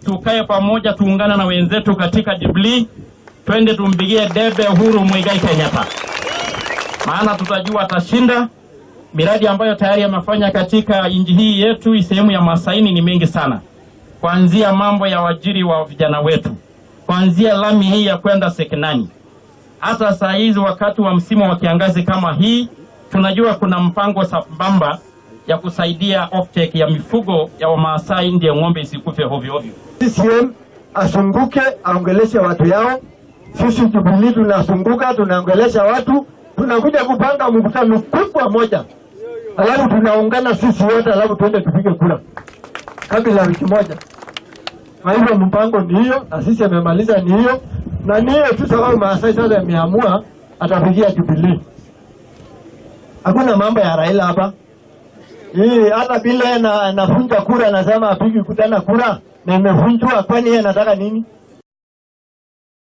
Tukae pamoja, tuungane na wenzetu katika Jubilee, twende tumpigie debe Uhuru Muigai Kenyatta, maana tutajua atashinda. Miradi ambayo tayari amefanya katika nchi hii yetu, sehemu ya Masaini ni mingi sana, kuanzia mambo ya uajiri wa vijana wetu, kuanzia lami hii ya kwenda Sekenani. Hata saa hizi wakati wa msimu wa kiangazi kama hii, tunajua kuna mpango sambamba ya kusaidia offtake ya mifugo ya Wamaasai ndiye ng'ombe isikufe hovyo hovyo. CCM asunguke aongeleshe watu yao. Sisi Jubilee tunasunguka tunaongelesha watu, tunakuja kupanga mkutano kubwa moja, alafu tunaungana sisi wote, alafu tuende tupige kura kabla ya wiki moja. Kwa hivyo mpango ni hiyo, na sisi amemaliza ni hiyo, na ni hiyo tu sababu Maasai sasa ameamua atapigia Jubilee. Hakuna mambo ya Raila hapa. Hii hata bila na nafunja kura, nasema apigi tena kura na imevunjwa, kwani yeye anataka nini?